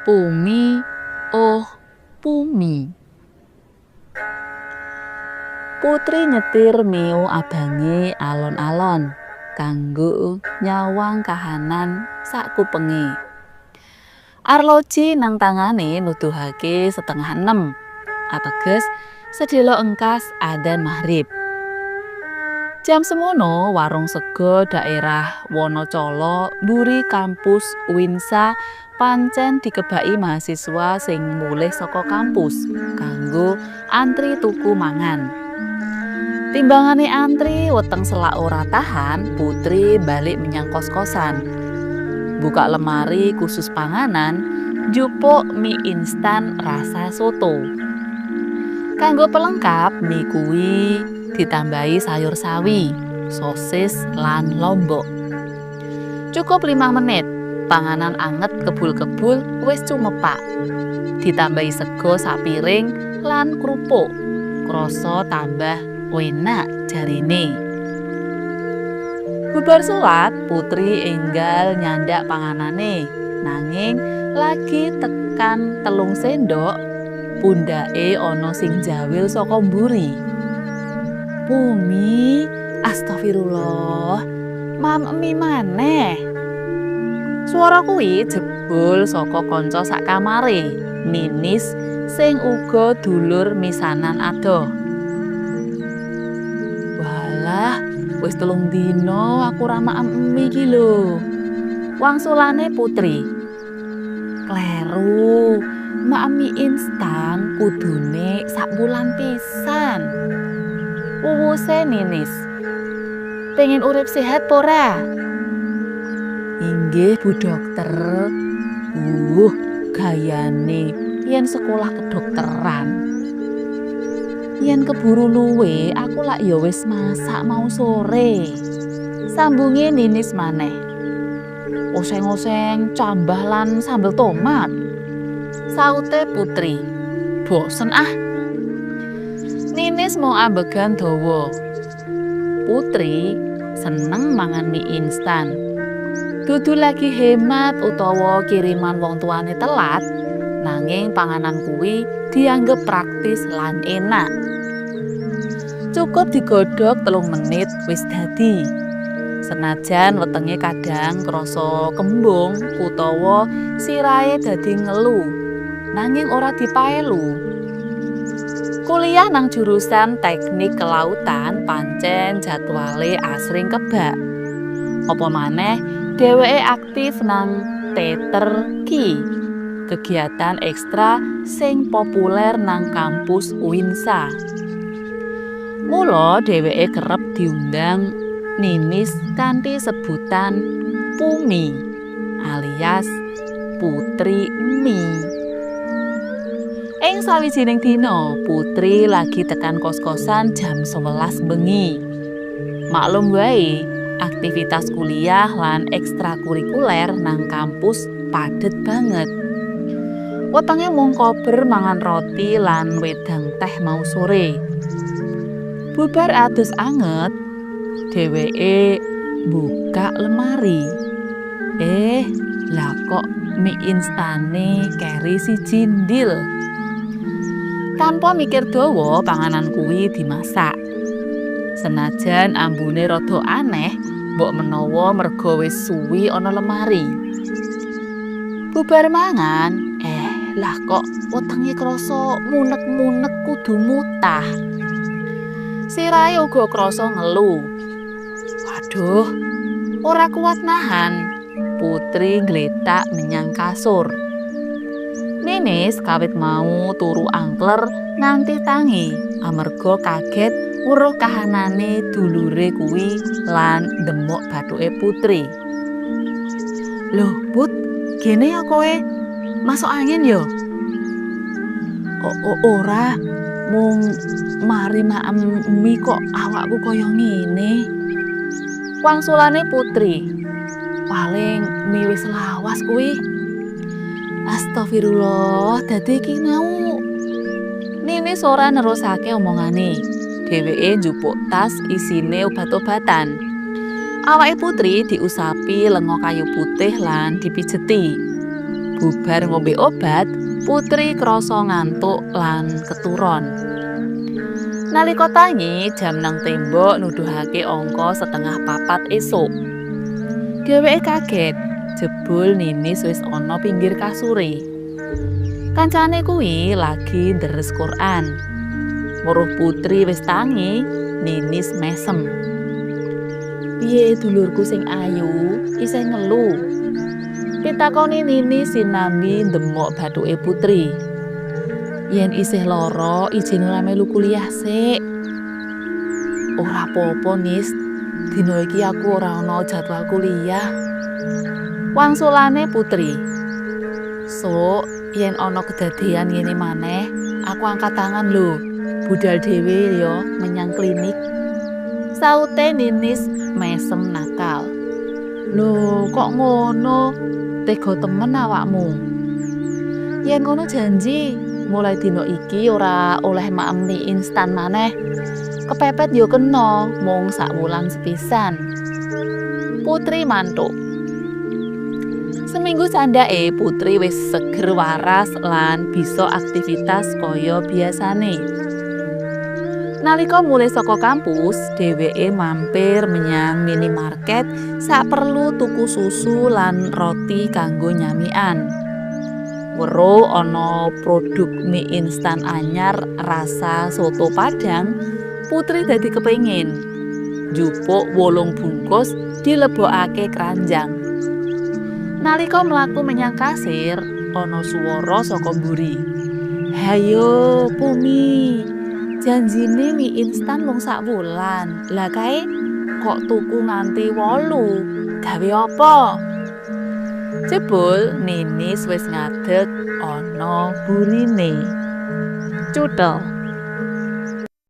Pumi, oh Pumi. Putri nyetir Mio abange alon-alon kanggo nyawang kahanan sakupenge. Arloji nang tangane nuduhake 5.30, ateges sedhela engkas adzan maghrib. Jam semono warung sega daerah Wonocolo mburi kampus UINSA pancen dikebaki mahasiswa sing mulih saka kampus kanggo antri tuku mangan. Timbangane antri weteng selak ora tahan, Putri balik menyang kos-kosan. Buka lemari khusus panganan, njupuk mie instan rasa soto. Kanggo pelengkap, mie kuwi ditambahi sayur sawi, sosis lan lombok. Cukup 5 menit, panganan anget kebul-kebul wis cumepak. Ditambahi sego sapiring lan krupuk, krasa tambah enak jarene. Bubar salat, Putri enggal nyandak panganane, nanging lagi tekan 3 sendok, pundhake ana sing jawil saka mburi. Pumi, astagfirullah, mam mie maneh. Swara kuwi jebul saka kanca sak kamare, Ninis sing uga dulur misanan adoh. Walah, wis 3 dina aku ora maem mie iki lho. Wangsulane Putri. Kleru, maem mie instan kudune sak wulan pisan. Wuwuse Ninis. Pengen urip sehat pora? Inggih, Bu Dokter. Gayane yen sekolah kedokteran. Yen keburu luwe, aku lak ya wis masak mau sore. Sambunge Ninis maneh. Oseng-oseng cambah lan sambel tomat. Saute Putri. Bosen ah. Ninis mung ambegan dawa. Putri seneng mangan mie instan. Dudu lagi hemat utawa kiriman wong tuane telat, nanging panganan kuwi dianggep praktis lan enak. Cukup digodhog 3 menit wis dadi. Senajan wetenge kadang krasa kembung utawa sirahe dadi ngelu, nanging ora dipaelu. Kuliah nang jurusan Teknik Kelautan pancen jadwale asring kebak. Apa maneh dheweke aktif nang Teater Ki, kegiatan ekstra sing populer nang kampus UINSA. Mula dheweke kerep diundang Ninis kanthi sebutan Pumi alias Putri Mie. Ing sawijining dina, Putri lagi tekan kos-kosan jam 11 bengi. Maklum wae, aktivitas kuliah lan ekstrakurikuler nang kampus padet banget. Wetenge mung kober mangan roti lan wedang teh mau sore. Bubar adus anget, dheweke buka lemari. Lah kok mie instane keri siji ndil. Tanpa mikir dawa, panganan kuwi dimasak. Senajan ambune rada aneh, mbok menawa merga wis suwi ana lemari. Bubar mangan, lah kok wetenge krasa munek-munek kudu mutah. Sirahe uga krasa ngelu. Waduh, ora kuat nahan. Putri ngletak menyang kasur. Ninis kawit mau turu angkler nganti tangi amarga kaget weruh kahanane dulure kuwi lan ndemok bathuke Putri. Loh, Put, gene ya kowe masuk angin yo? Ora, mung mari maem mie kok awakku kaya ngene. Wangsulane Putri. Paling mie wis lawas kuwi. Astagfirullah, dadi iki mau. Ninis ora nerusake omongane. Dheweke njupuk tas isine obat-obatan. Awake Putri diusapi lenga kayu putih lan dipijeti. Bubar ngombe obat, Putri krasa ngantuk lan keturon. Nalika tangi, jam nang tembok nuduhake angka 3.30 esuk. Dheweke kaget, jebul Ninis wis ana pinggir kasure. Kancane kuwi lagi nderes Quran. Weruh Putri wis tangi, Ninis mesem. "Piye dulurku sing ayu, isih ngelu?" pitakone Ninis sinambi ndemok bathuke Putri. "Yen isih lara, ijin ora melu kuliah sik." "Ora apa-apa, Nis. Dina iki aku ora ana jadwal kuliah," wangsulane Putri. "Sok yen ana kedadean ngene maneh, aku angkat tangan lho. Budal dhewe ya menyang klinik," saute Ninis mesem nakal. "Lho, kok ngono? Tega temen awakmu. Yen ngono janji, mulai dina iki ora oleh maem mie instan maneh. Kepepet yo kena, mung sak wulan sepisan." Putri mantuk. Seminggu candhake, Putri wis seger waras lan bisa aktivitas kaya biasane. Nalika mulih saka kampus, dheweke mampir menyang minimarket saperlu tuku susu lan roti kanggo nyamikan. Weruh ana produk mie instan anyar rasa soto Padang, Putri dadi kepengin. Njupuk 8 bungkus dilebokake kranjang. Nalika mlaku menyang kasir, ana swara saka mburi. "Hayo, Pumi, janjine mie instan mung sak wulan. Lah kae kok tuku nganti 8? Gawe apa?" Jebul Ninis wis ngadeg ana burine. Cuthel.